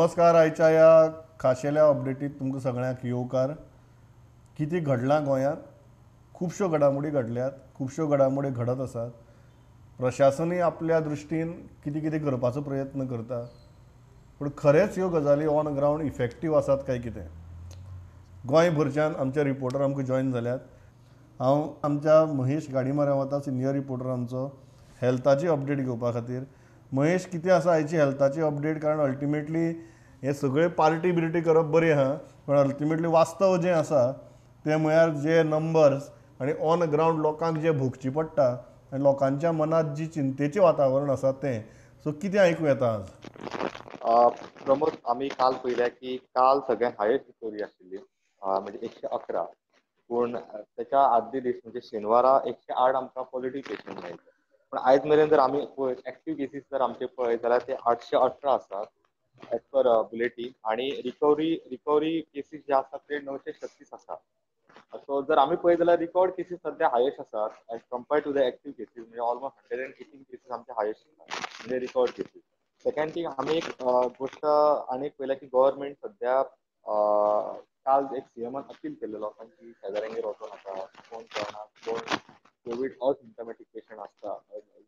नमस्कार. आयच्या ह्या खाशेल्या अपडेटीत तुमकां सगळ्यांक येवकार. कितें घडलां गोंयांत, खुबश्यो घडामोडी घडल्यात, खुबश्यो घडामोडी घडत आसात. प्रशासनूय आपल्या दृश्टीन कितें कितें करपाचो प्रयत्न करता, पूण खरेंच ह्यो गजाली ऑन ग्रावंड इफेक्टीव आसात काय कितें? गोंयभरच्यान आमचे रिपोर्टर आमकां जॉयन जाल्यात. हांव आमच्या महेश गाडीमाऱ्या वता, सिनियर रिपोर्टर आमचो, हेल्थाची अपडेट घेवपा खातीर. महेश, कितें आसा आयची हेल्थाची अपडेट? कारण अल्टिमेटली हे सगळे पार्टी बिर्टी करप बरी आहा, पण अल्टिमेटली वास्तव जें आसा तें म्हळ्यार जे नंबर्स आनी ऑन ग्रावंड लोकांक जे भोगची पडटा आनी लोकांच्या मनांत जी चिंतेचें वातावरण आसा तें. सो कितें आयकूं येता आज? प्रमोद, आमी काल पळयल्या की काल सगळ्यांत हायस्ट रिकवरी आशिल्ली, म्हणजे 111. पूण त्याच्या आदले दीस म्हणजे शेनवारा 108 आमकां पॉझिटिव्ह पेशंट मेळ्ळे. पूण आयज मेरेन जर आमी एक्टीव केसीस जर आमचे पळयत जाल्यार ते 818 आसात एज पर बुलेटीन, आनी रिकवरी केसीस जे आसात ते 936 आसात. सो जर आमी पळयत जाल्यार रिकवर्ड केसीस सद्या हायस्ट आसात as compare to the active cases, म्हणजे ऑलमोस्ट 118 केसीस आमचे हायस्ट आसात म्हणजे रिकवर्ड केसीस. सेकंड थींग, आमी एक गोश्ट आनी एक पळयल्या की गव्हर्मेंट सद्या काल एक सीएमान अपील केल्ले लोकांक की शेजाऱ्यांगेर वचों नाका, कोण कळना कोण कोवीड असिम्टमॅटीक पेशंट आसता,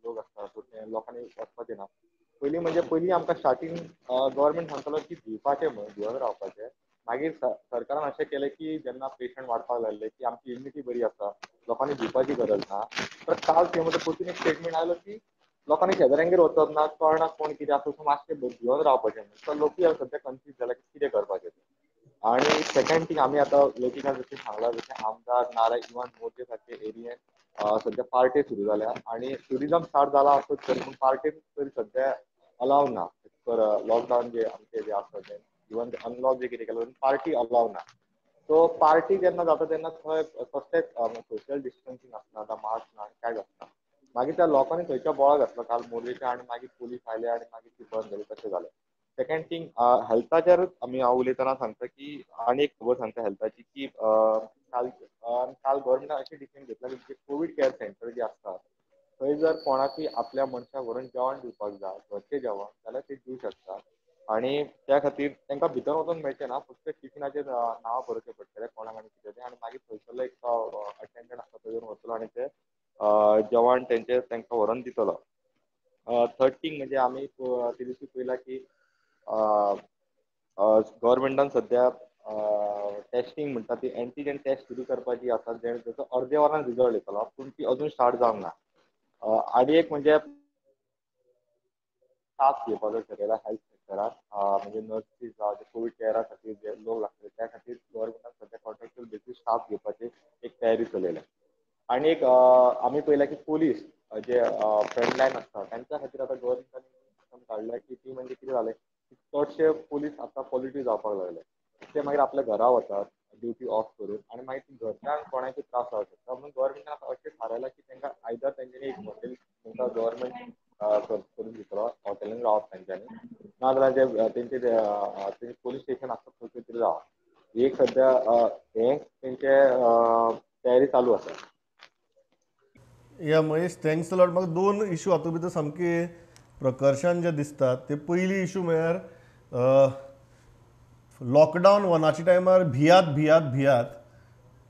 लोक आसता, सो ते लोकांनी वचपाचें ना. पयलीं म्हणजे पयलीं आमकां स्टार्टींग गव्हर्मेंट सांगतालो की भिवपाचें म्हणून, भिवन रावपाचें. मागीर सरकारान अशें केलें की जेन्ना पेशंट वाडपाक लागले की आमची इम्युनिटी बरी आसा, लोकांनी भिवपाची गरज ना. तर काल सीएमाचो परतून एक स्टेटमेंट आयलो की लोकांनी शेजाऱ्यांगेर वचप ना, कळना कोण कितें आसा, सो मातशें भिवन रावपाचें. तर लोकूय सद्या कन्फ्यूज जाला की कितें करपाचें तें. आनी सेकंड थींग, आमी आतां लोकिकान जशें सांगलां जशें आमदार नारा इवन मोरजे सारके एरियेन सद्या पार्टी सुरू जाल्या आनी ट्युरिजम स्टार्ट जाला आसत तरी, पूण पार्टी तरी सद्या अलाव ना पर लॉकडावन जे आमचे जे आसा तें, इवन अनलॉक जे कितें केलां पार्टी अलाव ना. सो पार्टी जेन्ना जाता तेन्ना थंय कसलेंच सोशल डिस्टन्सींग आसना, आतां मास्क ना, कांयच आसना. मागीर त्या लोकांनी थंयच्या बोळा घातलो काल मोरजेच्या आनी मागीर पोलीस आयले आनी मागीर ती बंद जाली, तशें जालें. सेकंड थींग, हेल्थाचेरूच आमी हांव उलयतना सांगता की आनी एक खबर सांगता हेल्थाची की काल काल गव्हर्मेंटान अशें डिसिजन घेतलां की कोवीड केअर सेंटर जे आसता थंय जर कोणाकूय आपल्या मनशाक व्हरून जेवण दिवपाक जाय, घरचें जेवण, जाल्यार ते दिवं शकता. आनी त्या खातीर तांकां भितर वचून मेळचें ना, फक्त टिफिनाचेर नांव बरोवचें पडटलें कोणाक आनी कितें तें, आनी मागीर थंयसरलो एक अटेंडंट आसता तो येवन वतलो आनी ते जेवण तेंचे तांकां व्हरून दितलो. थर्ड थींग म्हणजे आमी ते दिवशी पळयलां की गव्हर्मेंटान सद्या टेस्टिंग म्हणटा ती एंटीजन टेस्ट सुरू करपाची आसा, जेणे जसो अर्द्या वरान रिजल्ट येतलो, पूण ती अजून स्टार्ट जावंक ना. आनी एक म्हणजे स्टाफ घेवपाचो ठरयला हेल्थ सेक्टराक, म्हणजे नर्सीस जावं जे कोवीड केअरा खातीर जे लोक लागतले त्या खातीर गव्हर्मेंटान सद्या कॉन्ट्रॅक्च्युअल बेसीस स्टाफ घेवपाची एक तयारी चलयल्या. आनी एक आमी पळयलां की पोलीस जे फ्रंट लायन आसता तांच्या खातीर आतां गव्हर्मेंटान सिस्टम काडल्या की ती म्हणजे कितें जालें, चडशे पोलीस आतां पॉझिटिव्ह जावपाक लागले, ते मागीर आपल्या घरा वतात ड्युटी ऑफ करून आनी मागीर ती घरच्यांक कोणाकूय त्रास जावंक शकता. म्हणून गव्हर्मेंटान आतां अशें थारायलां की तांकां आयदर तेंच्यांनी एक हॉटेल तांकां गव्हर्मेंट करून दितलो, हॉटेलान रावप तेंच्यांनी, ना जाल्यार जे तेंचे तेंचे पोलीस स्टेशन आसता थंय तरी रावप. एक सद्या हें तेंचे तयारी चालू आसा. या महेश, thanks a lot. म्हाका दोन इशू हातूंत भितर सामके प्रकर्शान जे दिसतात ते. पयली इशू म्हळ्यार लॉकडावन वनाच्या टायमार भियात भियात भियात,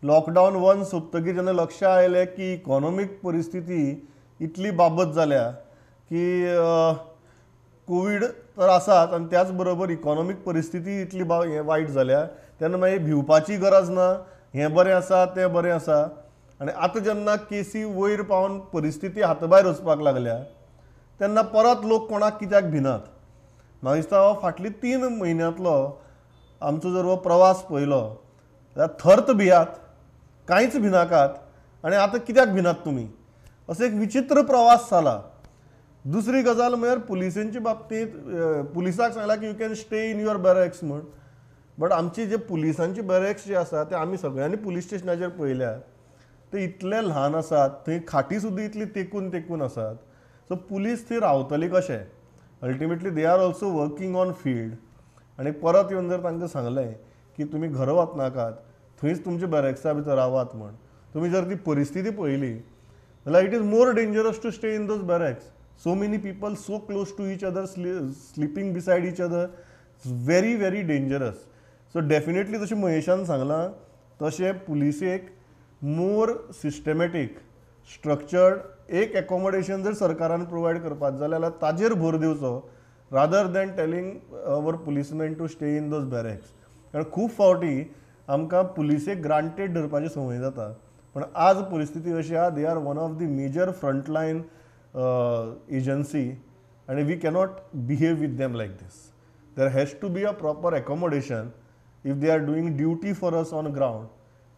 लॉकडावन वन सोंपतकीर जेन्ना लक्षांत आयलें की इकॉनॉमीक परिस्थिती इतली बाबत जाल्या की कोवीड तर आसाच आनी त्याच बरोबर इकॉनॉमीक परिस्थिती इतली वायट जाल्या, तेन्ना मागीर भिवपाची गरज ना, हें बरें आसा तें बरें आसा. आनी आतां जेन्ना केसी वयर पावन परिस्थिती हाताभायर वचपाक लागल्या तेन्ना परत लोक कोणाक कित्याक भिनात. म्हाका दिसता हो फाटली 3 म्हयन्यांतलो आमचो जर हो प्रवास पळयलो जाल्यार थर्त भियात, कांयच भिनाकात, आनी आतां कित्याक भिनात तुमी, असो एक विचित्र प्रवास जाला. दुसरी गजाल म्हळ्यार पुलिसेंचे बाबतींत पुलिसाक सांगलां की you can stay in your barracks म्हण, बट आमची जे पुलिसांची बॅरेक्स जे आसा ते आमी सगळ्यांनी पुलीस स्टेशनाचेर पळयल्यात, ते इतले ल्हान आसात, थंय खाटी सुद्दां इतली तेकून तेकून आसात. सो पुलीस थंय रावतली कशें? Ultimately they are also working on field. आनी परत येवन जर तांकां सांगलें की तुमी घरा वचनाकात, थंयच तुमच्या बॅरेक्सा भितर रावात म्हण, तुमी जर ती परिस्थिती पळयली जाल्यार it is more dangerous to stay in those barracks. So many people so close to each other, sleeping beside each other. It's very very dangerous. So definitely जशें महेशान सांगलां तशें पुलिसेक मोर सिस्टमॅटीक स्ट्रक्चर्ड एक एकोमोडेशन जर सरकारान प्रोवायड करपाक जाय जाल्यार ताजेर भर दिवचो rather than telling our policemen to stay in those barracks. कारण खूब फावटी आमकां पुलिसेक ग्रांटेड धरपाची संवय जाता, पण आज परिस्थिती अशी आहा, they are one of the major frontline agency आनी we cannot behave with them like this. There has to be a proper accommodation. If they are doing duty for us on ground,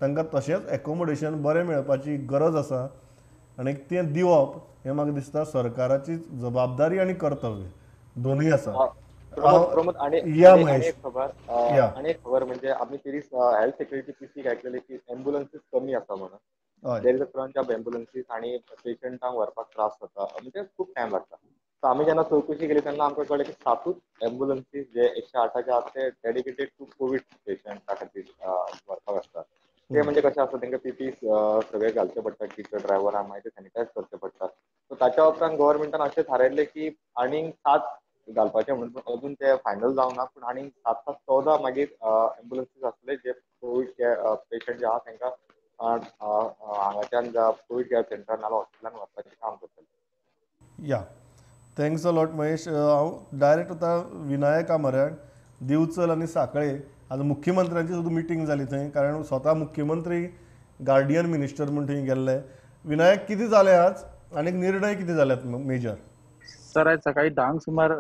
तांकां तशेंच accommodation बरें मेळपाची गरज आसा आनी तें दिवप हें म्हाका दिसता सरकाराची जबाबदारी आनी कर्तव्य दोनूय आसा. प्रमोद, आणि एक खबर, आणि एक खबर म्हणजे आमी तिरीस हेल्थ सेक्रेटरी पीसीक आयकलेले की एम्बुलन्सीस कमी आसा म्हणून. There is a crunch of ambulances आणि पेशंटांक व्हरपाक त्रास जाता, म्हणजे खूब टायम लागता. सो आमी जेन्ना चवकशी केली तेन्ना आमकां कळ्ळें की 7 एम्बुलन्सीस जे 108 आसा ते डेडिकेटेड टू कोवीड पेशंटा खातीर व्हरपाक आसता. ते म्हणजे कशें आसता, तांकां पीपी सगळे घालचे पडटा, टिचर ड्रायव्हरांक मागीर ते सॅनिटायज करचे पडटा. सो ताच्या उपरांत गव्हर्मेंटान अशें थारायल्लें की आनीक 7 घालपाचें म्हणून, पूण अजून ते फायनल जावना. पूण आनीक 7 7 14 मागीर एम्बुलन्सीस आसले जे कोवीड केअर पेशंट जे आहा तांकां हांगाच्यान कोवीड केअर सेंटर नाल्यार हॉस्पिटलान व्हरपाचें काम करतले. Yeah, thanks a lot Mahesh. हांव डायरेक्ट आतां विनायका म्हऱ्यान दिवचल आनी साखळे आज मुख्यमंत्र्यांची सुद्दां मिटींग जाली थंय, कारण स्वता मुख्यमंत्री गार्डियन मिनिस्टर म्हूण थंय गेल्ले. विनायक, कितें जालें आज आनी निर्णय कितें जाल्यात मेजर? सर, आयज सकाळी 10 सुमार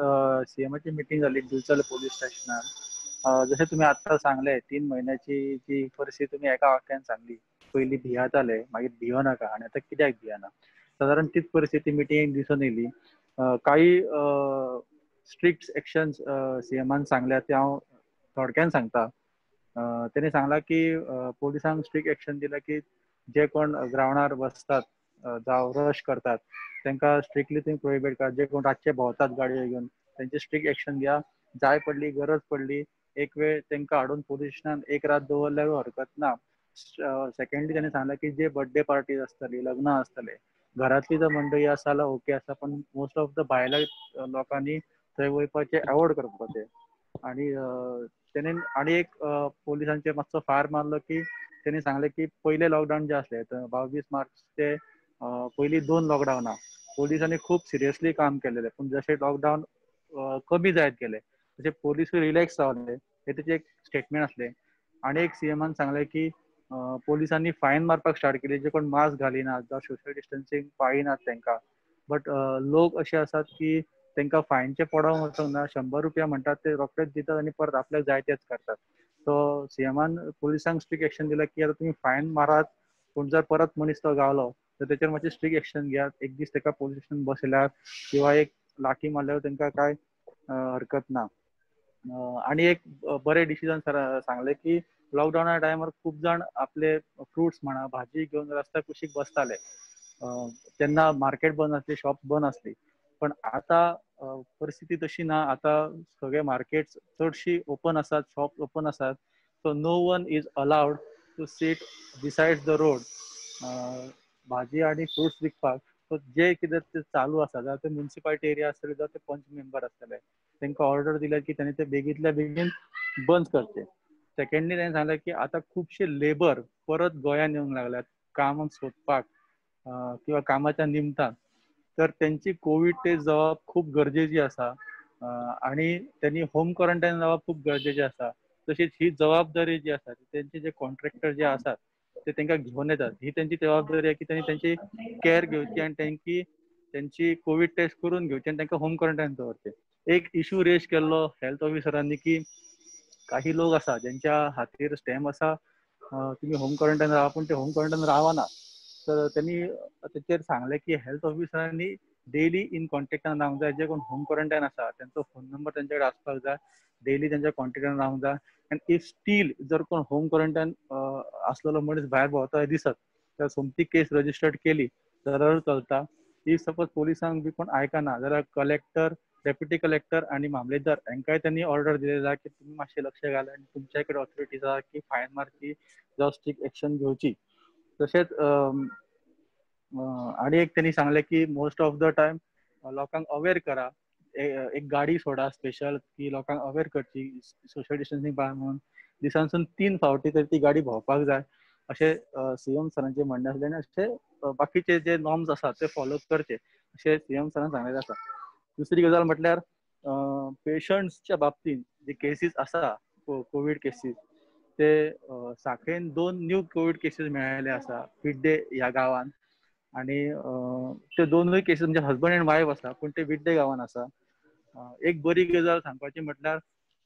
सीएमाची मिटींग जाली दिवचल पोलीस स्टेशनार. जशें तुमी आत्तां सांगलें, 3 म्हयन्याची जी परिस्थिती तुमी एका वाक्यान सांगली, पयलीं भियाताले, मागीर भियो नाका आनी आतां कित्याक भियना. सादारण तीच परिस्थिती मिटिंगेक दिसून येयली. काही स्ट्रिक्ट एक्शन्स सीएमान सांगल्या ते हांव थोडक्यान सांगता. तेणी सांगला की पोलिसांक स्ट्रिक्ट एक्शन दिला की जे कोण ग्रावंडार बसतात जावं रश करतात तांकां स्ट्रिक्टली तुमी प्रोहिबीट करा. जे कोण रातचे भोंवतात गाडयो घेवन तेंचे स्ट्रिक्ट एक्शन घ्या. जाय पडली, गरज पडली, एक वेळ तांकां हाडून पोलीस स्टेशनान एक रात दवरल्यारूय हरकत ना. सेकंडली ताणें सांगलें की जे बर्थडे पार्टीज आसतली, लग्नां आसतले, घरांतली जर मंडळी आसा जाल्यार ओके आसा, पण मोस्ट ऑफ the भायल्या लोकांनी थंय वयपाचें एवॉयड करपाचें. आनी तेणें आनी एक पोलिसांचेर मातसो फार मारलो की तेणी सांगलें की पयले लॉकडावन जे आसले 22 मार्च ते पयलीं 2 लॉकडावनां पोलिसांनी खूब सिरियसली काम केलेलें, पूण जशें लॉकडावन कमी जायत गेले तशें पोलिसूय रिलॅक्स जावले, हे तेचें एक स्टेटमेंट आसलें. आनी एक सीएमान सांगलें की पोलिसांनी फायन मारपाक स्टार्ट केली जे कोण मास्क घालिनात जावं सोशल डिस्टन्सींग पाळिनात तांकां. बट लोक अशे आसात की तांकां फायनचें पडोवंक वचूंक ना, 100 रुपया म्हणटात ते रोखडेच दितात आनी परत आपल्याक जाय तेच करतात. सो सीएमान पोलिसांक स्ट्रिक्ट एक्शन दिलां की आतां तुमी फायन मारात, पूण जर परत मनीस तो गावलो तर तेचेर मातशें स्ट्रिक्ट एक्शन घेयात. एक दीस ताका पोलीस स्टेशन बसयल्यार किंवा एक लाठी मारल्यार तांकां कांय हरकत ना. आनी एक बरें डिसिजन सांगलें की लॉकडावना टायमार खूब जाण आपले फ्रुट्स म्हणा भाजी घेवन रस्त्या कुशीक बसताले, तेन्ना मार्केट बंद आसली, शॉप बंद आसली. पण आतां परिस्थिती तशी ना, आतां सगळे मार्केट्स चडशी ओपन आसात, शॉप ओपन आसात. So no one is allowed to sit besides the road भाजी आनी फ्रुट्स विकपाक. सो जे कितें ते चालू आसा, जावं ते म्युनिसिपालिटी एरिया आसतले जावं ते पंच मेंबर आसतले, तांकां ऑर्डर दिल्या की तांणी ते बेगींतल्या बेगीन बंद करचे. सेकंडली ताणें सांगलें की आतां खुबशे लेबर परत गोंयांत येवंक लागल्यात काम सोदपाक किंवा कामाच्या निमतान, तर तेंची कोवीड टेस्ट जावप खूब गरजेची आसा आनी त्यांनी होम क्वॉरंटायन जावप खूब गरजेचें आसा. तशीच ही जबाबदारी जी आसा तेंचे जे कॉन्ट्रॅक्टर जे आसात ते तांकां घेवन येतात, ही तेंची जबाबदारी आहे की त्यांनी तेंची कॅर घेवची आनी तेंची कोवीड टेस्ट करून घेवची आनी तांकां होम क्वॉरंटायन दवरचें. एक इशू रेज केल्लो हेल्थ ऑफिसरांनी की काही लोक आसा ज्यांच्या हातीर स्टॅम्प आसा तुमी होम क्वॉरंटायन रावा, पूण ते होम क्वॉरंटायन रावना. तर त्यांनी तेचेर सांगलें की हेल्थ ऑफिसरांनी डेली इन कॉन्टेक्टान रावंक जाय, जे कोण होम क्वॉरंटायन आसा तेंचो फोन नंबर तेंचे कडेन आसपाक जाय, डेली तेंच्या कॉन्टेक्टान रावंक जाय. आनी if steel जर कोण होम क्वॉरंटायन आसलेलो मनीस भायर भोंवता दिसत तर सोमती केस रजिस्टर्ड केली जाल्यार चलता. If suppose पोलिसांक बी कोण आयकना जाल्यार कलेक्टर, डेप्युटी कलेक्टर आनी मामलेदार हांकांय त्यांनी ऑर्डर दिलेली आसा की तुमी मातशें लक्ष घाला आनी तुमच्या कडेन ऑथॉरिटी आसा की फायन मारची जावं स्ट्रिक्ट एक्शन घेवची. तशेंच आनी एक त्यांनी सांगलें की मोस्ट ऑफ the time लोकांक अवेर करा एक गाडी सोडा स्पेशल की लोकांक अवेर करची सोशल डिस्टन्सिंग पाळ म्हणून. दिसांसून 3 फावटी तरी ती गाडी भोंवपाक जाय अशें सीएम सरांचें म्हणणें आसलें आनी अशें बाकीचे जे नॉर्म्स आसात ते फॉलो करचे अशें सीएम सरान सांगलेलें आसा. दुसरी गजाल म्हटल्यार पेशंट्सच्या बाबतींत जे केसीस आसा कोवीड केसीस ते साखळेन 2 न्यू कोवीड केसीस मेळिल्ले आसा विड्डे ह्या गांवान आनी ते 2 केसीस म्हणजे हजबंड एंड वायफ आसा पूण ते विड्डे गांवान आसा. एक बरी गजाल सांगपाची म्हटल्यार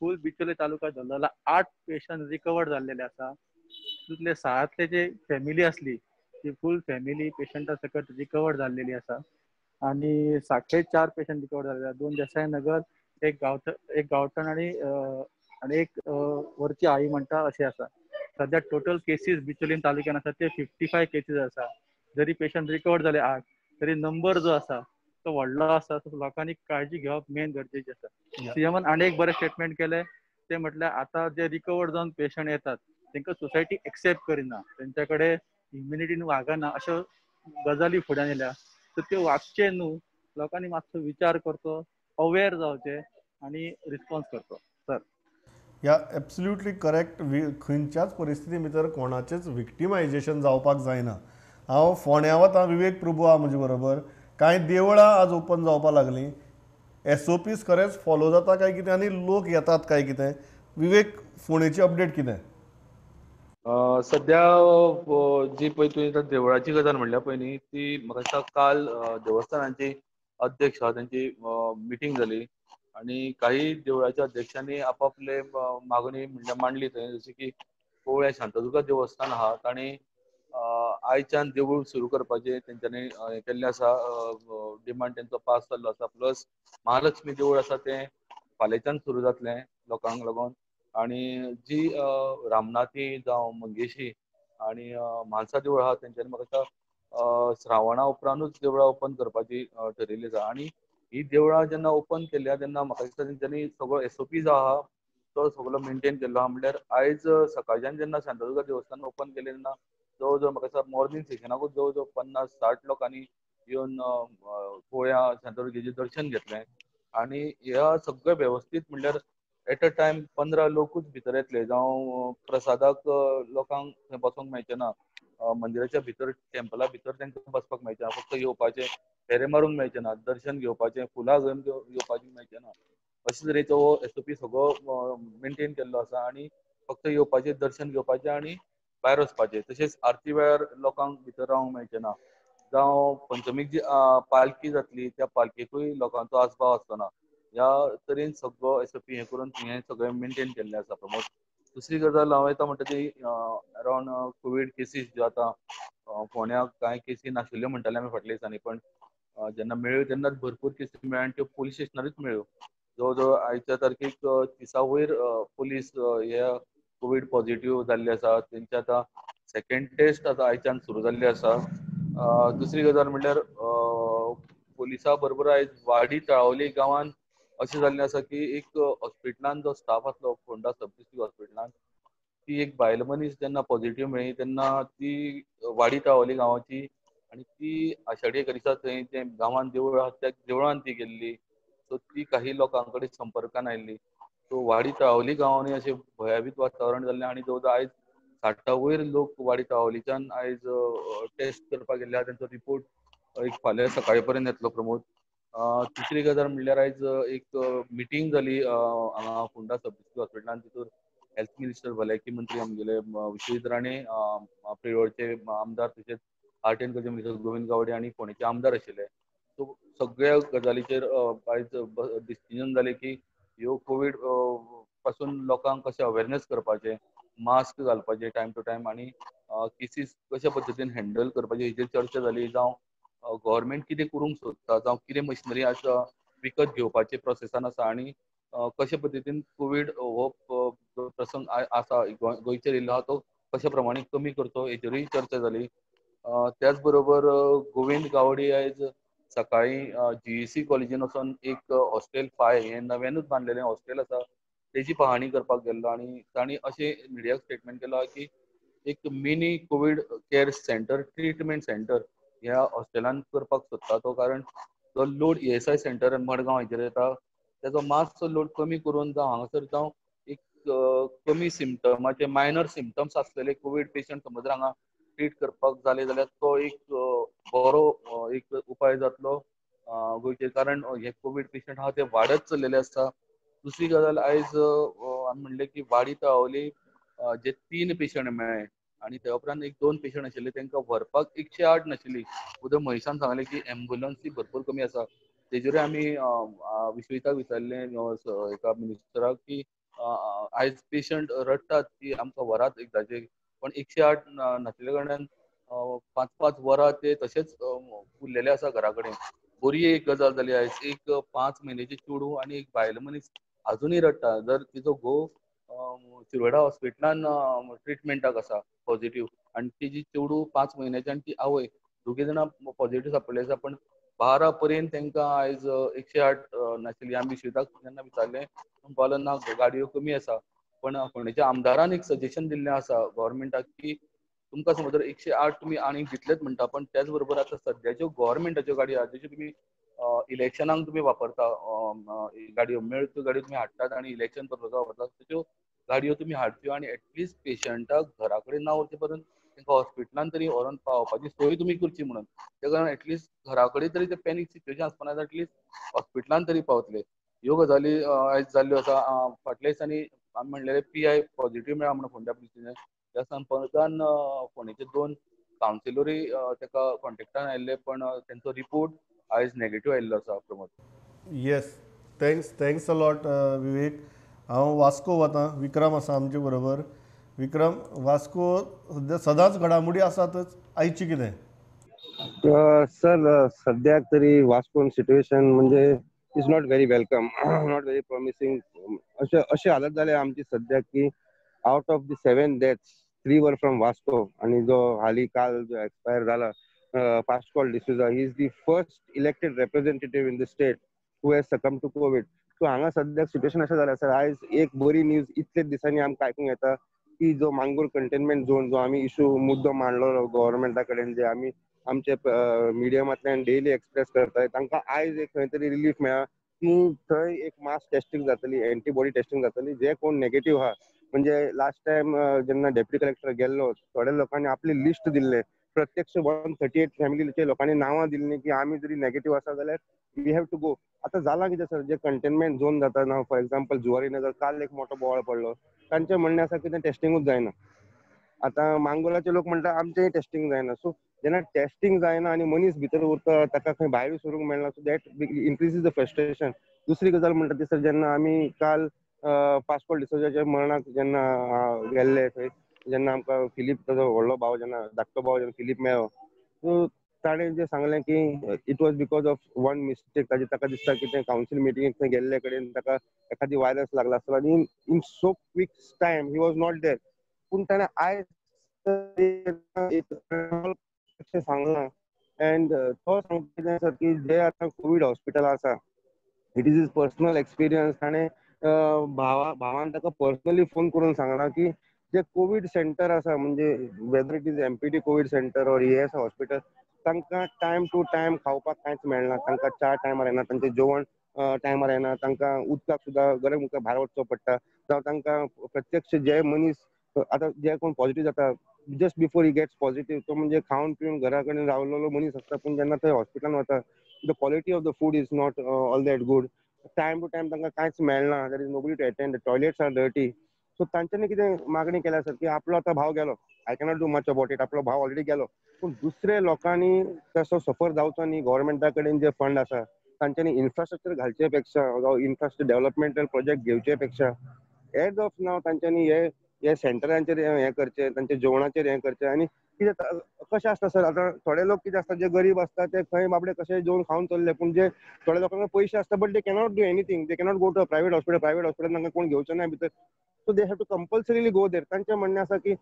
फूल बिचोले तालुका धरलेला 8 पेशंट रिकवर जाल्लेले आसा. तितूंतले 6 जे फॅमिली आसली ती फूल फॅमिली पेशंटा सकट रिकवर जाल्लेली आसा आनी साखळे 4 पेशंट रिकवर जाल्ले, 2 देसाय नगर, एक गांवठण आनी आनी एक वरची आई म्हणटा अशें आसा. सद्या टोटल केसीस बिचोलीम तालुक्यान आसा ते 55 केसीस आसा. जरी पेशंट रिकवर जाले 8 तरी नंबर जो आसा तो व्हडलो आसा. सो लोकांनी काळजी घेवप मेन गरजेचें आसा. सीएमान आनी एक बरें स्टेटमेंट केलें ते म्हटल्यार आतां जे रिकवर जावन पेशंट येतात तांकां सोसायटी एक्सेप्ट करिना, तेंच्या कडेन इम्युनिटीन वागना अश्यो गजाली फुड्यान येयल्या. सो त्यो वागचे न्हू, लोकांनी मातसो विचार करचो, अवेर जावचें आनी रिस्पॉन्स करचो. सर या एब्सोल्युटली करेक्ट. खंयच्याच परिस्थिती भितर कोणाचेच विक्टिमायजेशन जावपाक जायना. हांव फोंड्या वता, विवेक प्रभू आहा म्हजे बरोबर. कांय देवळां आज ओपन जावपाक लागलीं, एसओपीस खरेंच फॉलो जाता काय कितें आनी लोक येतात काय कितें? विवेक, फोंडेची अपडेट कितें? सद्या जी पळय तुवें देवळाची गजाल म्हणल्या पळय न्ही, ती म्हाका दिसता काल देवस्थानांची अध्यक्ष आहा तेंची मिटींग जाली आनी काही देवळाच्या अध्यक्षांनी आपापले मागणी म्हणल्यार मांडली थंय, जशें की कोवळ्या शांतादुर्गा देवस्थान आहा तांणी आयच्यान देवूळ सुरू करपाचें तेंच्यांनी हें केल्लें आसा, डिमांड तेंचो पास जाल्लो आसा. प्लस महालक्ष्मी देवूळ आसा तें फाल्यांच्यान सुरू जातलें लोकांक लागून. आनी जी रामनाथी जावं मंगेशी आनी म्हालसा देवूळ आहा तेंच्यांनी म्हाका दिसता श्रावणा उपरांतूच देवळां ओपन करपाची ठरयल्ली आसा. आनी ही देवळां जेन्ना ओपन केल्या तेन्ना म्हाका दिसता तेंच्यांनी सगळो एसओपी जो आहा तो सगळो मेनटेन केल्लो आहा. म्हणल्यार आयज सकाळच्यान जेन्ना शांतादुर्गा देवस्थान ओपन केलें तेन्ना जवळ जवळ म्हाका दिसता मॉर्निंग सेशनाकूच जवळ जवळ 50-60 लोकांनी येवन कोळ्या शांतादुर्गेचें दर्शन घेतलें. आनी ह्या सगळें वेवस्थीत म्हणल्यार एट अ टायम 15 लोकूच भितर येतले, जावं प्रसादाक लोकांक थंय बसोंक मेळचें ना, मंदिराच्या भितर टेम्पला भितर तांकां बसपाक मेळचें ना, फक्त येवपाचें, फेरे मारूंक मेळचें ना, दर्शन घेवपाचें, फुलां घेवन येवपाचें मेळचें ना. अशे तरेचो हो एसओपी सगळो मेनटेन केल्लो आसा आनी फक्त येवपाचें, दर्शन घेवपाचें आनी भायर वचपाचें. तशेंच आरती वेळार लोकांक भितर रावंक मेळचें ना, जावं पंचमीक जी पालखी जातली त्या पालखेकूय लोकांचो आसपाव आसचो ना. ह्या तरेन सगळो एसओपी हें करून हें सगळें मेनटेन केल्लें आसा प्रमोद. दुसरी गजाल हांव येता म्हणटा ती अरावंड कोवीड केसीस ज्यो आतां फोंड्या कांय केसी नाशिल्ल्यो म्हणटाले आमी फाटल्या दिसांनी, पण जेन्ना मेळ्ळ्यो तेन्नाच भरपूर केसी मेळ्ळ्यो आनी त्यो पोलीस स्टेशनारूच मेळ्ळ्यो. जवळ जवळ आयच्या तारखेक 30 वयर पोलीस हे कोवीड पॉझिटिव्ह जाल्ले आसा. तेंचे आतां सेकेंड टेस्ट आतां आयच्यान सुरू जाल्ली आसा. दुसरी गजाल म्हणल्यार पोलिसा बरोबर आयज वाडी तळावली गांवान अशें जाल्लें आसा की एक हॉस्पिटलान जो स्टाफ आसलो फोंडा सब डिस्ट्रिक्ट हॉस्पिटलान, ती एक बायल मनीस जेन्ना पॉझिटिव्ह मेळ्ळी तेन्ना ती वाडी तळावली गांवाची आनी ती आषाढी एका दिसा थंय ते गांवान देवूळ आहा त्या देवळान ती गेल्ली. सो ती काही लोकां कडेन संपर्कान आयिल्ली. सो वाडी तळावली गांवांनी अशें भंयाभीत वातावरण जाल्लें आनी जवळ जवळ आयज 60 वयर लोक वाडी तळावलीच्यान आयज टेस्ट करपाक गेल्ले आहा. तेंचो रिपोर्ट एक फाल्यां सकाळी पर्यंत येतलो प्रमोद. तिसरी गजाल म्हणल्यार आयज एक मिटींग जाली हांगा फोंडा सब डिस्ट्रिक्ट हॉस्पिटलान. तितूर हेल्थ मिनिस्टर भलायकी मंत्री आमगेले विश्वजीत राणे, प्रियोळचे आमदार, तशेंच art and culture minister Govind Gawade आनी फोंडेचे आमदार आशिल्ले. सो सगळ्या गजालीचेर आयज डिसिजन जालें की ह्यो कोवीड पासून लोकांक कशें अवेरनेस करपाचें, मास्क घालपाचें टायम टू टायम आनी केसीस कशा पद्दतीन हँडल करपाचें हेचेर चर्चा जाली. जावं गव्हर्मेंट कितें करूंक सोदता, जावं कितें मशिनरी आसा विकत घेवपाचे प्रोसेसान आसा आनी कशे पद्दतीन कोवीड हो प्रसंग आसा गोंयचेर येयल्लो आहा तो कशा प्रमाणे कमी करचो हेचेरूय चर्चा जाली. त्याच बरोबर गोविंद गावडे आयज सकाळी जीईसी कॉलेजीन वचोन एक हॉस्टेल 5 हें नव्यानूच बांदलेलें हॉस्टेल आसा तेजी पहाणी करपाक गेल्लो आनी तांणी अशें मिडियाक स्टेटमेंट केलां की एक mini covid care centre, treatment centre ह्या हॉस्टेलान करपाक सोदता तो, कारण जो लोड ESI centre Madgaon हाचेर येता तेजो मातसो लोड कमी करून जावं हांगासर जावं एक कमी सिमटमाचे मायनर सिमटम्स आसलेले कोवीड पेशंट समज हांगा ट्रीट करपाक जाले जाल्यार तो एक बरो एक उपाय जातलो गोंयचेर, कारण हे कोवीड पेशंट आहा ते वाडत चल्लेले आसता. दुसरी गजाल, आयज आमी म्हणलें की वाडी तळावली जे 3 पेशंट मेळ्ळे आनी त्या उपरांत एक 2 पेशंट आशिल्ले तांकां व्हरपाक 108 नाशिल्ली. उदय महेशान सांगलें की एम्बुलन्सी भरपूर कमी आसा. तेजेरूय आमी विश्वजिताक विचारलें एका मिनिस्टराक की आयज पेशंट रडटात की आमकां व्हरात एकदांचे, पण 108 नाशिल्ल्या कारणान 5-5 वरां ते तशेंच उरलेले आसा घरा कडेन. बरी एक गजाल जाली आयज, एक 5 म्हयन्याची चेडूं आनी एक बायल मनीस आजुनूय रडटा, जर तिचो घोव शिरोडा हॉस्पिटलान ट्रिटमेंटाक आसा पॉझिटिव्ह, आनी तिजी चेडूं 5 म्हयन्याची आनी ती आवय दोगी जाणां पॉझिटिव्ह सापडले आसा, पण 12 पर्यंत तांकां आयज 108 नाशिल्ली. आमी विश्वजिताक जेन्ना विचारलें म्हणपाक ना गाडयो कमी आसा, पण फोंडेच्या आमदारान एक सजेशन दिल्लें आसा गव्हर्मेंटाक की तुमकां समज जर 108 तुमी आनीक दितलेच म्हणटा, पण त्याच बरोबर आतां सद्याच्यो गव्हर्मेंटाच्यो गाडयो आहा ज्यो तुमी इलेक्शनाक तुमी वापरता, गाडयो मेळच्यो गाडयो तुमी हाडटात आनी इलेक्शन पर्पजाक वापरतात, त्यो गाडयो तुमी हाडच्यो आनी एटलिस्ट पेशंटाक घरा कडेन ना व्हरचे पर्यंत तांकां हॉस्पिटलान तरी व्हरोन पावोवपाची सोय तुमी करची म्हणून. त्या कारणान एटलिस्ट घरा कडेन तरी ते पॅनीक सिट्युएशन आसपाना, एटलिस्ट हॉस्पिटलान तरी पावतले. ह्यो गजाली आयज जाल्ल्यो आसा. फाटल्या दिसांनी आमी म्हणलेले PI positive मेळ्ळा म्हणून फोंड्या पुलीस स्टेशन, त्या संपर्कान फोंडेचे 2 कावन्सिलरूय ताका कॉन्टेक्टान आयिल्ले, पण तेंचो रिपोर्ट आयज नेगेटीव आयिल्लो आसा. Pramod. Yes, thanks a lot Vivek. हांव वास्को वता, विक्रम आसा आमचे बरोबर. विक्रम, वास्को सद्या सदांच घडामोडी आसातच, आयची कितें? सर, सद्याक तरी वास्कोन सिट्युएशन म्हणजे is not very welcome, not very promising. अशें हालत जाल्या आमची सद्याक की out of the 7 deaths 3 were from Vasco, आनी जो हाली काल जो एक्सपायर जाला Pascoal D'Souza, he is the first elected representative in the state who has succumbed to COVID. So हांगा सद्याक सिट्युएशन अशें जालें सर, आयज एक बरी न्यूज इतले दिसांनी आमकां आयकूंक येता की जो मांगूर कंटेनमेंट झोन जो आमी इशू मुद्दो मांडलो गव्हर्मेंटा कडेन, जे आमी आमचे मिडियमांतल्यान डेली एक्सप्रेस करताले, तांकां आयज एक खंय तरी रिलीफ मेळ्ळा की थंय एक मास टेस्टिंग जातली, एंटीबॉडी टेस्टिंग जातली, जे कोण नेगेटीव आहा. म्हणजे लास्ट टायम जेन्ना डेप्युटी कलेक्टर गेल्लो, थोड्या लोकांनी आपली लिस्ट दिल्ले, प्रत्यक्ष 138 फॅमिलीचे लोकांनी नांवां दिल्ली की आमी जरी नेगेटीव आसा जाल्यार we have to go. आतां जालां कितें सर, जे कंटेनमेंट झोन जाता ना, फॉर एग्जाम्पल जुवारी नगर काल एक मोठो बोवाळ पडलो, तांचें म्हणणें आसा की तें टेस्टिंगूच जायना. आतां मांगोलाचे लोक म्हणटा आमचेंय टेस्टिंग जायना. सो जेन्ना टेस्टिंग जायना आनी मनीस भितर उरता, ताका खंय भायर सरूंक मेळना, so that increases the frustration. दुसरी गजाल म्हणटा ती सर, जेन्ना आमी काल पास्कॉल डिसोजाच्या मरणाक जेन्ना गेल्ले थंय, जेन्ना आमकां फिलीप ताजो व्हडलो भाव, जेन्ना धाकटो भाव जेन्ना फिलीप मेळ्ळो, सो ताणें जें सांगलें की it was because of one mistake. ताजें ताका दिसता की तें कावन्सील मिटिंगेक थंय गेल्ले कडेन ताका एखादी वायरस लागला आसतलो आनी in so quick time he was not there. पूण ताणें आयज सांगलां एंड तो सांगता सर की जे आतां कोवीड हॉस्पिटल आसा, it is his personal experience. ताणें भावान ताका पर्सनली फोन करून सांगलां की जे कोवीड सेंटर आसा, म्हणजे whether it is MPT COVID centre or ESI hospital, तांकां टायम टू टायम खावपाक कांयच मेळना, तांकां च्या टायमार येना, तांचें जेवण टायमार येना, तांकां उदकाक सुद्दां गरम उदकाक भायर वचचो पडटा. जावं तांकां प्रत्यक्ष जे मनीस आतां जे कोण पॉझिटिव्ह जाता, just before he gets positive, तो म्हणजे खावन पिवन घरा कडेन रावलेलो मनीस आसता, पूण जेन्ना थंय हॉस्पिटलान वता, the quality of the food is not all that good. Time to time तांकां कांयच मेळना, there is nobody to attend, toilets are dirty. So तांच्यांनी कितें मागणी केल्या सर की आपलो आतां भाव गेलो, I cannot do much about it, आपलो भाव ऑलरेडी गेलो, पूण दुसरे लोकांनी तसो सफर जावचो न्ही. गव्हर्मेंटा कडेन जे फंड आसा तांच्यांनी इन्फ्रास्ट्रक्चर घालचे पेक्षा, इन्फ्रास्ट्रक्चर डेव्हलपमेंटल प्रोजेक्ट घेवचे पेक्षा एज ऑफ नाव तांच्यांनी हे सेंटरांचेर हें करचें, तांच्या जेवणाचेर हें करचें. आनी कितें कशें आसता सर, आतां थोडे लोक कितें आसता, जे गरीब आसता ते खंय बाबडे कशें जेवण खावन चल्ले, पूण जे थोड्या लोकांक पयशे आसता but they cannot do anything, they cannot go to a private hospital, private hospital तांकां कोण घेवचो ना भितर, so they have to compulsorily go there. तांचें म्हणणें आसा की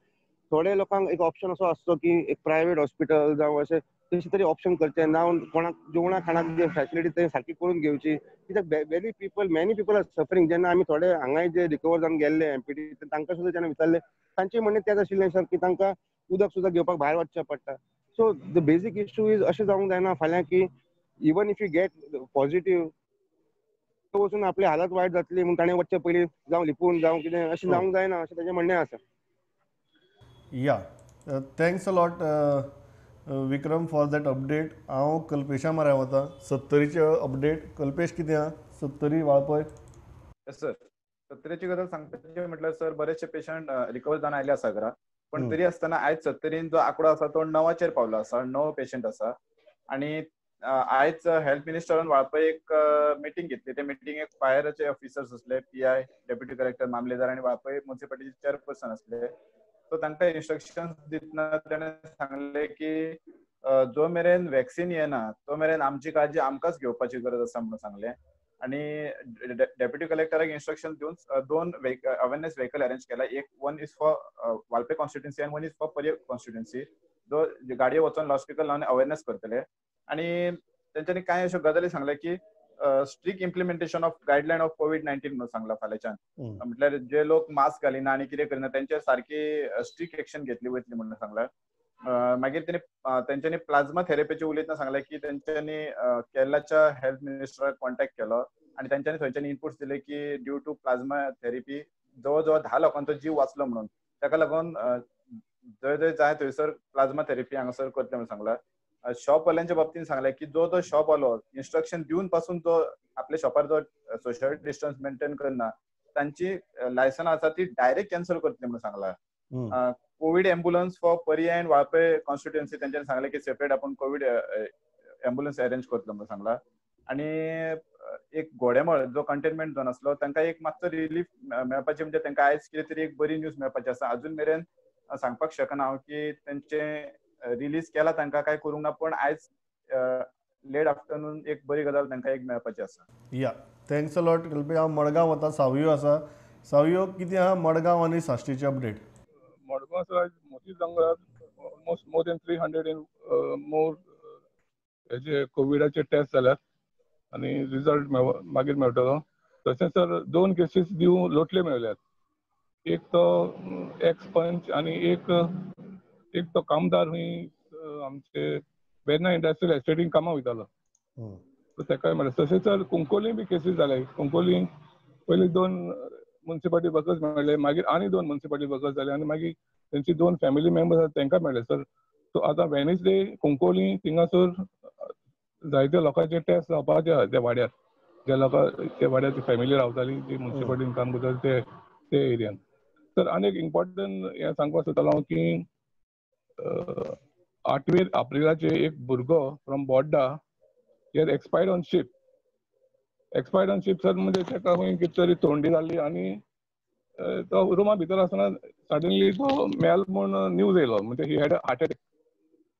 थोडे लोकांक एक ऑप्शन असो आसचो की एक प्रायवेट हॉस्पिटल जावं अशें तशें तरी ऑप्शन करचें ना, कोणाक जेवणा खाणाक जे फॅसिलिटी ते सारकी करून घेवची. कित्याक very people, many people are suffering. जेन्ना आमी थोडे हांगाय जे रिकवर जावन गेल्ले एमपीटी, तांकां सुद्दां जेन्ना विचारलें, तांचें म्हणणें तेंच आशिल्लें सर की तांकां उदक सुद्दां घेवपाक भायर वचचें पडटा. So the basic issue is अशें जावंक जायना फाल्यां की Even if you get positive वचून आपली हालत वायट जातली म्हणून ताणें वचचे पयलीं जावं लिपून जावं कितें अशें जावंक जायना अशें ताजें म्हणणें आसा. Yeah, thanks a lot Vikram for that update. हांव कल्पेशा म्हऱ्यान वता, सत्तरीचे अपडेट. कल्पेश कितें आहा सत्तरी वाळपय? येस सर, सत्तरीची गजाल सांगपाची म्हटल्यार सर बरेचशे पेशंट रिकवर जावन आयले आसा घरा, पण तरी आसतना आयज सत्तरीन जो आंकडो आसा तो 9चेर पावलो आसा, 9 पेशंट आसा. आनी आयज हेल्थ मिनिस्टरान वाळपय एक मिटींग घेतली. त्या मिटिंगेक फायराचे ऑफिसर्स आसले, पीआय, डेप्युटी कलेक्टर, मामलेदार आनी वाळपय म्युनिसिपालिटीचे चेअरपर्सन आसले. सो तांकां इन्स्ट्रक्शन्स दितना ताणें सांगलें की जो मेरेन वॅक्सिन येना तो मेरेन आमची काळजी आमकांच घेवपाची गरज आसा म्हणून सांगलें. आनी डेप्युटी कलेक्टराक इन्स्ट्रक्शन दिवन 2 अवेरनेस व्हेकल अरेंज केला. एक one is for Valpoi constituency आनी one is for Parye constituency. जो गाडयो वचोन लावडस्पीकर लावन अवेरनेस करतले. आनी तेंच्यांनी कांय अश्यो गजाली सांगले की strict implementation of guideline of COVID-19 म्हणून सांगला फाल्यांच्यान. म्हटल्यार जे लोक मास्क घालिना आनी कितें करिना तेंचेर सारकी स्ट्रिक्ट एक्शन घेतली वयतली म्हणून सांगला. मागीर तेंच्यांनी प्लाझ्मा थेरपीचे उलयतना सांगलें की तेंच्यांनी केरलाच्या हेल्थ मिनिस्टराक कॉन्टॅक्ट केलो आनी तेंच्यांनी थंयच्यान इनपुट्स दिले की ड्यू टू प्लाझ्मा थेरपी जवळ जवळ 10 लोकांचो जीव वाचलो म्हणून, ताका लागून जंय जंय जाय थंयसर प्लाझ्मा थेरपी हांगासर करतले म्हणून सांगला. शॉपवाल्यांच्या बाबतीन सांगलें की जो तो शॉपवालो इन्स्ट्रक्शन दिवन पासून जो आपल्या शॉपार जो सोशल डिस्टन्स मेंटेन करना तांची लायसन्स आसा ती डायरेक्ट कॅन्सल करतले म्हणून सांगला. Covid ambulance for Parya and Valpoi constituency तेंच्यांनी सांगलें की सेपरेट आपूण कोवीड एम्बुलन्स अरेंज करतलो म्हणून सांगला. आनी एक घोडेमळ जो कंटेनमेंट झोन आसलो तांकां एक मातसो रिलीफ मेळपाची, म्हणजे तांकां आयज कितें तरी एक बरी न्यूज मेळपाची आसा. अजून मेरेन सांगपाक शकना हांव की तेंचे रिलीज केला तांकां काय करूंक ना, पण आयज लेट आफ्टरनून एक बरी गजाल तांकां एक मेळपाची आसा. Yeah, thanks a lot Kalpesh. हांव मडगांव वता, सावयो आसा. सावयो कितें आहा मडगांव आनी साश्टीचे अपडेट? मडगांव सर आयज मोठी जंगलात almost more than 300 and more हेजे कोविडाचे टेस्ट जाल्यात आनी रिजल्ट मागीर मेळटलो. तशेंच सर 2 केसीस दिवं लोटले मेळल्यात, एक तो एक्स पंच आनी एक तो कामदार खंय आमचे वेर्ना इंडस्ट्रियल एस्टेटीन कामां वयतालो, ताकाय मेळ्ळें. तशेंच सर कुंकोली बी केसीस जाले. कुंकोली पयलीं 2 म्युनिसिपालिटी वर्कर्स मेळ्ळे, मागीर आनी 2 म्युनिसिपालिटी वर्कर्स जाले आनी मागीर तेंची 2 फॅमिली मेंबर्स आसा तांकां मेळ्ळे सर. सो आतां वेनसडे कुंकोली थिंगासर जायते लोकांचे टेस्ट जावपाचे आहा त्या वाड्यार, ज्या लोकां त्या वाड्यार फॅमिली रावताली जी म्युनिसिपालिटीन काम करताली ते एरियान. सर आनी एक इम्पॉर्टंट हें सांगपाक सोदतालो हांव की 8 एप्रिलाचे एक भुरगो from Borda he had expired on ship. Expired on ship sir म्हणजे ताका खंय कितें तरी थंडी जाली आनी तो रुमा भितर आसतना सडनली तो मेल म्हूण न्यूज येयलो, म्हणजे he had a heart attack.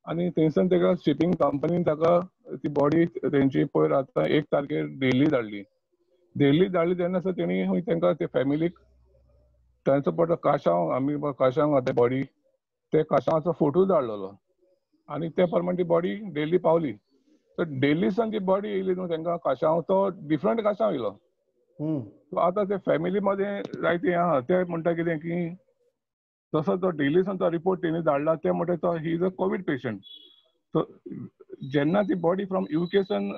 आनी थंयसान ताका शिपींग कंपनीन ताका ती बॉडी तेंची पयर आतां 1 तारखेर दिल्ली धाडली. दिल्ली धाडली तेन्ना सर तेणी खंय तांकां ते फॅमिलीक तांचो पडलो काशांव, आमी काशांव आतां बॉडी ते काशांवाचो फोटो धाडलेलो आनी ते प्रमाणे ती बॉडी डेली पावली. तर डेली सान ती बॉडी येयली न्हू तांकां काशांव तो डिफरंट काशांव येयलो. सो आतां ते फॅमिली मदें जायते आहा ते म्हणटा कितें की तसो तो डेली सान तो रिपोर्ट तेणी धाडला ते म्हणटा तो he is a COVID patient. So जेन्ना ती बॉडी फ्रॉम युके सान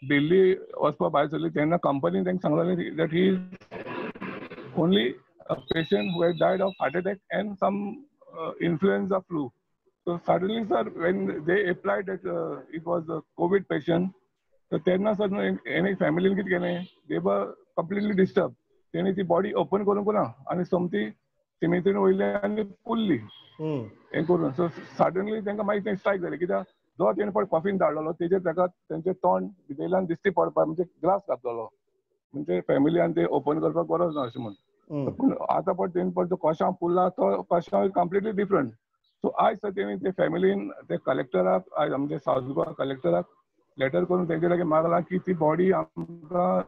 दिल्ली वचपा भायर सरली तेन्ना कंपनीन तांकां सांगलें that he is only a patient who had died of heart attack and some influenza flu. So suddenly sir when they applied that it was a COVID patient, so तेन्ना sir any फॅमिलीन कितें केलें, they were completely disturbed. तेणी ती body open करूंक ना आनी सोमती सिमेंतीन वयली आनी पुरली हें करून. सो सडनली तांकां मागीर तें स्ट्रायक जालें कित्याक जो तेणें पळय कॉफीन धाडलेलो तेजेर ताका तेंचें तोंड भितरल्यान दिश्टी पडपाक म्हणजे ग्लास घातलेलो, म्हणजे फॅमिली आनी ते ओपन करपाक गरज ना अशें म्हूण. पूण आतां पळय तेणी पळय जो कोशांव पुरला तो कोशांव is completely different. सो आयज सर तेणी ते फॅमिलीन ते कलेक्टराक आयज आमचे सावथ गोवा कलेक्टराक लेटर करून तेंचे लागीं मागलां की ती बॉडी आमकां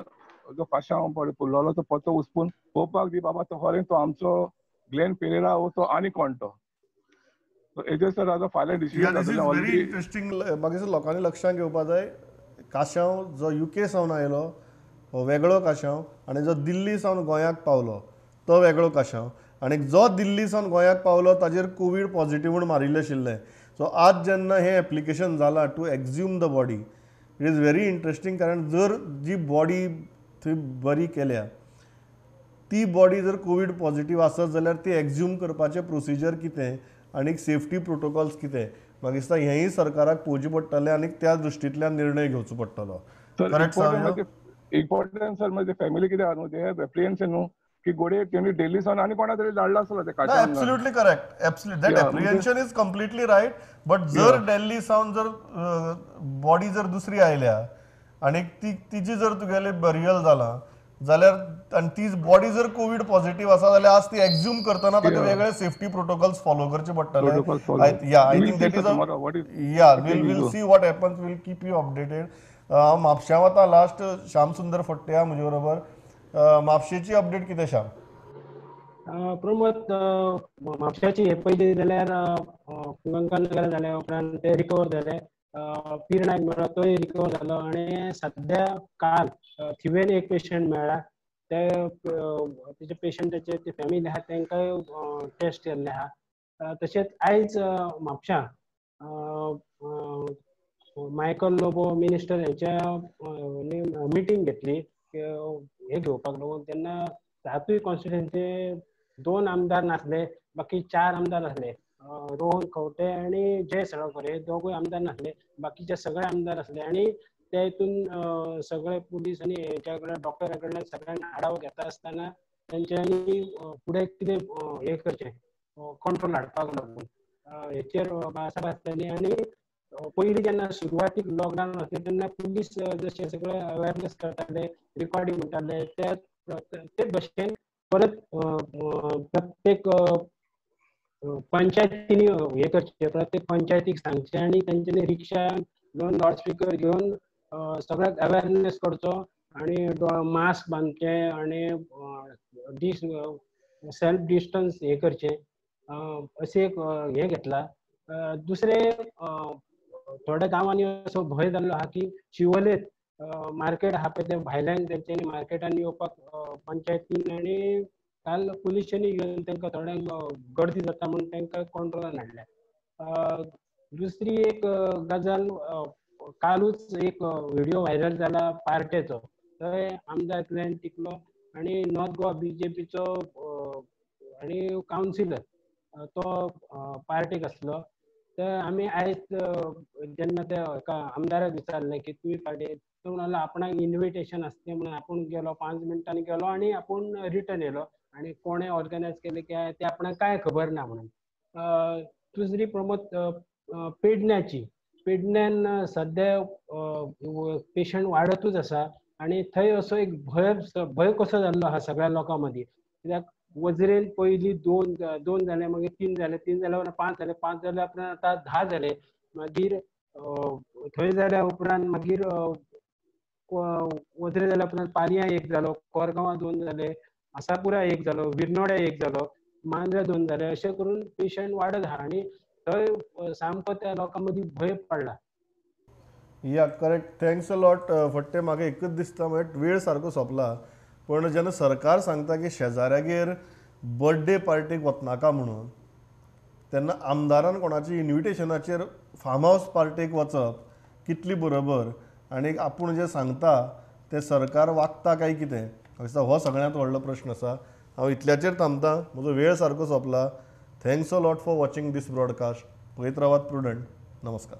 जो काशांव पळय पुरलेलो तो पत्तो उस्पून पळोवपाक दी बाबा, तो खरें तो आमचो ग्लेन पेरेरा हो तो आनी कोण तो. हेजेर सर आतां फाल्यां डिसिजन जातलें. Very interesting. मागीर लोकांनी लक्षांत घेवपा जाय, काशांव जो युके सावन आयलो हो वेगळो काशांव आनी जो दिल्ली सावन गोंयाक पावलो तो वेगळो काशांव आनी जो दिल्ली सावन गोंयाक पावलो ताजेर कोवीड पॉझिटीव म्हूण मारिल्लें आशिल्लें. सो आज जेन्ना हें एप्लिकेशन जालां two Axiom the body, It is very interesting, कारण जर जी बॉडी थंय बरी केल्या ती बॉडी जर कोवीड पॉझिटिव्ह आसत जाल्यार ती एक्झ्युम करपाचें प्रोसिजर कितें आनी सेफ्टी प्रोटोकॉल्स कितें, म्हाका दिसता हेंय सरकाराक पळोवचें पडटलें आनी त्या दृश्टींतल्यान निर्णय घेवचो पडटलो. Correct sir? इम्पॉर्टंट सर म्हणजे फॅमिली कितें आहा न्हू, they have apprehension न्हू की गोडे तेणी डेली सावन आनी कोणा तरी धाडला आसलो ते. Absolutely correct, absolutely that apprehension is completely right. But जर दिल्ली सावन जर बॉडी जर दुसरी आयल्या आनी ती तिजी जर तुगेले बरियल जाला जाल्यार आनी तीच बॉडी जर कोवीड पॉझिटिव्ह आसा जाल्यार आज ती एक्झ्युम करतना ताका वेगळे सेफ्टी प्रोटोकॉल्स फॉलो करचे पडटले. Yeah I think that is a yeah we'll see what happens, we'll keep you updated. हांव म्हापश्यां वता लास्ट, श्याम सुंदर फट्टे म्हजे बरोबर. म्हापशेची अपडेट कितें श्याम? प्रमोद, म्हापशाची हे पयली जाल्यार गंगानगर जाल्या उपरांत ते रिकवर जाले, पीर नायक मेळ्ळो तोय रिकवर जालो आनी सद्या काल थिवेन एक पेशंट मेळ्ळा, ते तेजे पेशंटाचे ते फॅमिली आहा तांकांय टेस्ट केल्ले आहा. तशेंच आयज म्हापश्यां मायकल लोबो मिनिस्टर हेच्या मिटींग घेतली हे घेवपाक लागून, तेन्ना सातूय कॉन्स्टिट्युएन्सीचे 2 आमदार नासले, बाकी 4 आमदार आसले, रोहन खंवटे आनी जय साळगांवकर हे दोगूय आमदार नासले, बाकीचे सगळे आमदार आसले. आनी त्या हितून सगळे पुलीस आनी हेच्या कडल्यान डॉक्टरा कडल्यान सगळ्यांना आढावो घेता आसतना तेंच्यांनी फुडें कितें हें करचें कंट्रोल हाडपाक लागून हेचेर भासाभास जाली. आनी पयलीं जेन्ना सुरवातीक लॉकडावन आसलें तेन्ना पुलीस जशे सगळे अवेरनेस करताले, रिकॉर्डिंग म्हणटाले, ते भशेन परत प्रत्येक पंचायतींनी हे करचें, प्रत्येक पंचायतीक सांगचें आनी तेंच्यांनी रिक्षा घेवन लावडस्पिकर घेवन सगळ्याक अवेरनेस करचो आनी मास्क बांदचें आनी सेल्फ डिस्टन्स हे करचें अशें एक हें घेतलां. दुसरें थोड्या गांवांनी असो भंय जाल्लो आहा की शिवोलेत मार्केट आहा पळय तें भायल्यान तेंच्यांनी मार्केटान येवपाक पंचायतीन आनी काल पुलिसांनी येवन तांकां थोड्यांक गर्दी जाता म्हूण तांकां कंट्रोलान हाडल्या. दुसरी एक गजाल, कालूच एक व्हिडिओ व्हायरल जाला पार्टेचो, थंय आमदार ग्लॅन टिकलो आनी नॉर्थ गोवा बीजेपीचो आनी कावन्सिलर तो पार्टेक आसलो. तर आमी आयज जेन्ना त्या एका आमदाराक विचारलें की तुमी पार्टेक, तो म्हणालो आपणाक इन्विटेशन आसलें म्हणून आपूण गेलो, 5 मिनटांनी गेलो आनी आपूण रिटर्न येयलो आनी कोणें ऑर्गनायज केलें की तें आपणाक कांय खबर ना म्हणून. दुसरी प्रमोद, पेडण्याची, पेडण्यान सद्या पेशंट वाडतूच आसा आनी थंय असो एक भंय भंय कसो जाल्लो आहा सगळ्या लोकां मदीं, कित्याक वजरेन पयलीं 2 जाले, मागीर 3 जाले, 3 जाल्या उपरांत 5 जाले, 5 जाल्या उपरांत आतां 10 जाले, मागीर थंय जाल्या उपरांत मागीर वजरे जाल्या उपरांत पारयां 1 जालो, कोरगांवां 2 जाले, आसापुरा 1 जालो, विरनोड्या 1 जालो, मांद्र्या 2 जाले, अशें करून पेशंट वाडत आहा आनी थंय सामको त्या लोकां मदीं भंय पडला. Yeah correct, thanks a lot Phadte. म्हाका एकच दिसता म्हळ्यार वेळ सारको सोंपला, पण जेन्ना सरकार सांगता की शेजाऱ्यागेर बर्थडे पार्टीक वचनाका म्हणून, तेन्ना आमदारान कोणाच्या इन्विटेशनाचेर फार्म हावस पार्टीक वचप कितली बरोबर आनी आपूण जें सांगता तें सरकार वागता काय कितें, म्हाका हो सगळ्यांत व्हडलो प्रश्न आसा. हांव इतल्याचेर थांबता, म्हजो वेळ सारको सोंपला. Thanks a lot for watching this broadcast. पळयत रावात प्रुडंट. नमस्कार.